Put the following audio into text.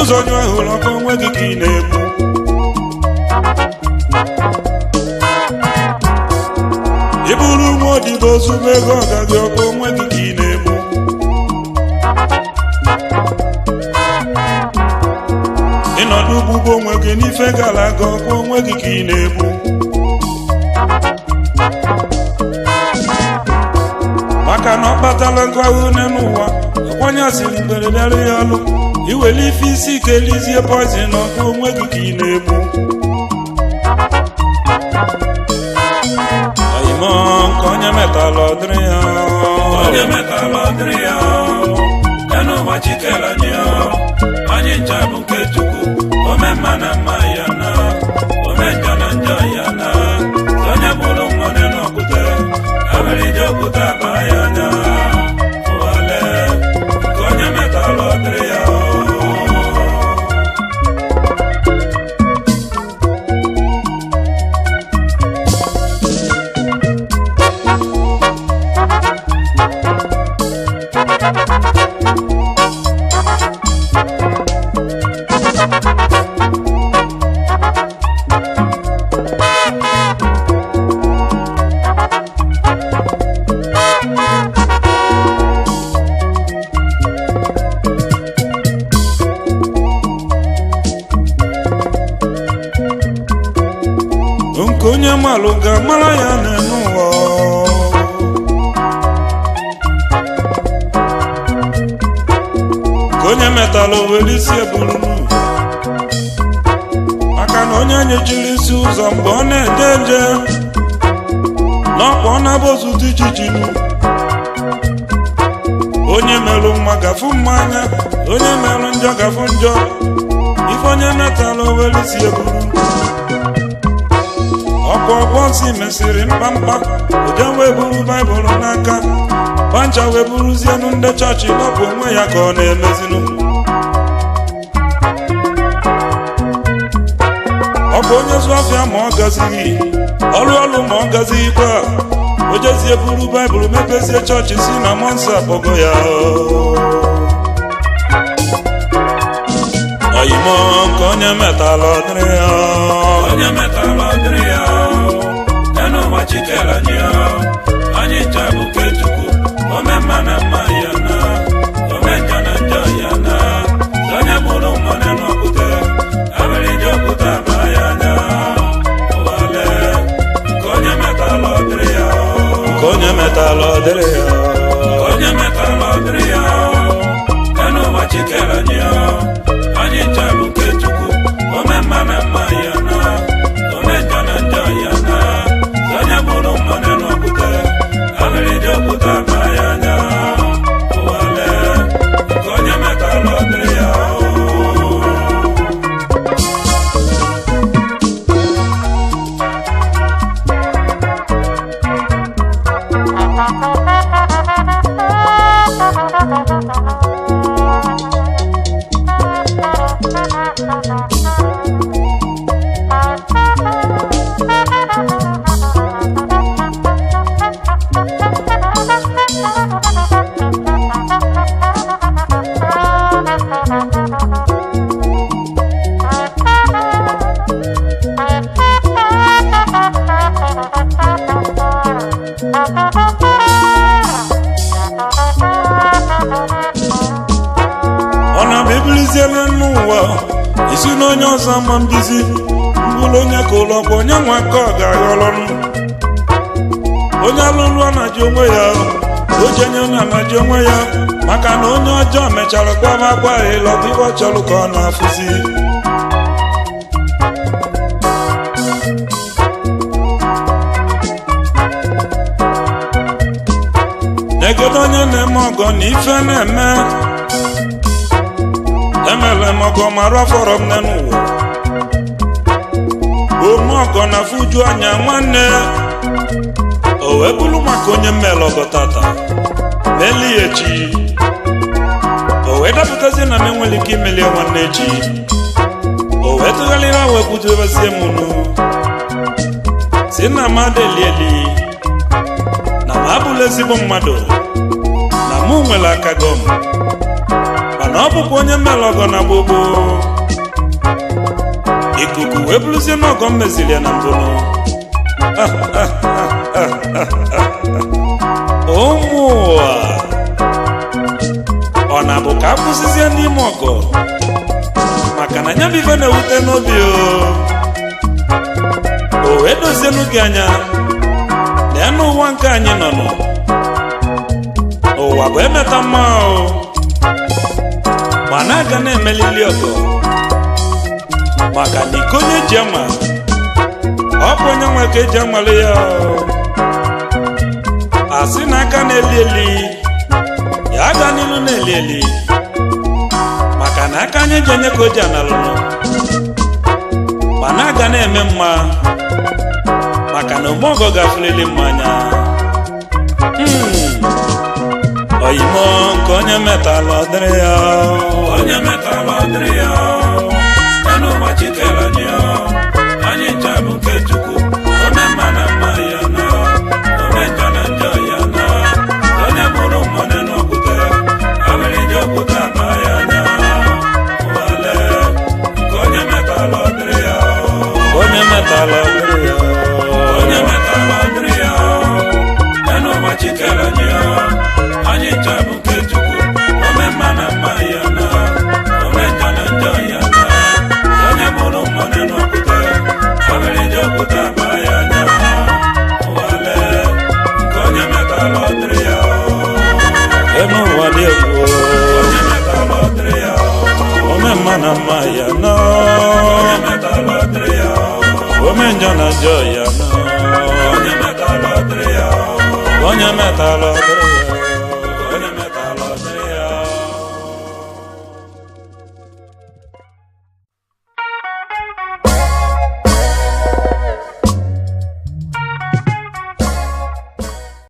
n'ụzọ nyụọ hụrụ ọkụ onwe gị ka ị na-egbu. Ị bụrụ nwa odibo ozugbo ego ọga gị ọkụ onwe gị ka ị na-egbu. Ịnọdụ ugbugbo onwe gị n'ife gara aga ọkụ onwe gị ka ị na-egbu. Maka na ọ kpatala nkụ ahụhụ n'ụwa, akwanye asịrị mberede ya ọlụ, iwere ife isi ike lizie poizin ọkụ onwe gị ka ị na-egbu. Oyimo nke onye metala ọ dịrị ya. Onye metala ọ dịrị ya. Enu ụwa chikere anyị ya. Anyị ncha bụ nke Chukwu. Ome mma na mma ya na. Ome njọ na njọ ya na. Onye bụrụ mmadụ n'okwute, ebere ije okwute abaa ya anya. Ụwa lee, nke onye metala ọ dịrị ya. Nke onye malụ ga-amara ya n'elu ụwa. Nke onye metalụ were isi eburu, maka na onye nyechiri isi ụzọ mgbe ọ na-eje nje n'ọkwa ọ na-abọzu dị jijinu. Onye merụ mma gafụ mmanya, onye merụ njọ gafụ njọ. Ife onye metalụ were isi eburu. Ọkwa ọgbọ nsị mesịrị mkpamkpa, ụja wee buru baịbụl n'aka, pancha wee buruzienụ ndị chọọchị nọpụ onwe ya ka ọ na-emezinụ. Ọkwa onye zụ afịa ma ọ gazighị ọrụ ọrụ ma ọ gazighịkwa, o jezie buru baịbụl mepezie chọọchị si na mmụọ nsọ akpọgo ya. Oyimo nke onye metala ọ dịrị ya. Onye metala ọ dịrị ya. Enu ụwa chikere anyị ya. Anyị ncha bụ nke Chukwu. Ome mma na mma ya na. Ome njọ na njọ ya na. Onye bụrụ mmadụ n'okwute, ebere ije okwute abaa ya anya. Ụwa lee, nke onye metala ọ dịrị ya. Nke onye metala ọ dịrị ya. Onye metala ọ dịrị ya. Enu ụwa chikere anyị ya. Anyị ncha bụ nke Chukwu. Ome mma na mma ya na. Ome njọ na njọ ya na. Onye bụrụ mmadụ n'okwute, ebere ije okwute abaa ya anya. Ụwa lee, nke onye metala ọ dịrị ya. Ọ na-abịa n'ụwa isi na onye ọzọ ama mbizi mbụlụ onye ka ụlọ ọgwụ onye nwa ka ọ ga-aghọrọ. Onye alụlụ ọ na-ajụ onwe ya, ojenye na anaji onwe ya, maka na onye ọjọọ mechara kwaba akwa ịlọbụ iwe ọ chọrọ ka ọ na-afụzi. Negodo onye na-eme ọgọ na ife na-eme emele m ọgọ mara fọrọ m n'ụwa. Ome ọgọ na fuju anya nwanne o wee bụrụ maka onye mmele ọgọ tata meli echi, o wee dapụtazie na m enwere ike imeli ya nwanne echi, o wee tụgharịra wee kwudobezie m nụ si na m adelieli na m abụla ezigbo mmadụ, na mụ nwere aka gọm, mana Mana ọ bụkwa onye mere ọgọ na gbogbo ikuku wee bụrụzie n'ọgọ mmeziri ya na mbụnụ. Ụmụ ụwa, ọ na-abụ ka a kwụsịzie n'ime ọgọ maka na nya bụ ife na-ewute n'obi o wee dozienụ gị anya na ya n'ụwa nke anyị nọ nụ. Ụwa bụ emeta mma o, ma na-aga na-emelili ọgọ maka na iko onye ji ama ọ bụ onye nwe ka eji anwale ya o. Asị na aka na-eli eli ya aga n'ilu na-eli eli maka na aka anyị ji enye ka o ji analụnụ, ma na-aga na-eme mma maka na ome ọgọ gafurili mmanya. Oyimo nke onye metalụ ọ dịrị ya. Onye metalụ ọ dịrị ya. Enu ụwa chikere anyị ya. Anyị ncha bụ nke Chukwu. Ome mma na mma ya na. Ome njọ na njọ ya na. Onye mụrụ mmanụ n'okwute, awere ji okwute aba ya na. Ụwale, nke onye metalụ ọ dịrị ya. Onye metalụ ọ dịrị ya. Onye metalụ ọ dịrị ya. Enu ụwa chikere anyị ya. Anyị ncha bụ nke Chukwu. Ome mma na mma ya na. Ome njọ na njọ ya na. Onye mụrụ mmanụ n'okwute, awere ji okwute aba ya na. Ụwale, nke onye metalụ ọ dịrị ya. Enu ụwa dị egwu. Onye metalụ ọ dịrị ya. Ome mma na mma ya na. Onye metalụ ọ dịrị ya. Ome njọ na njọ ya na. Onye metalụ ọ dịrị ya. Onye metalụ ọ dịrị ya.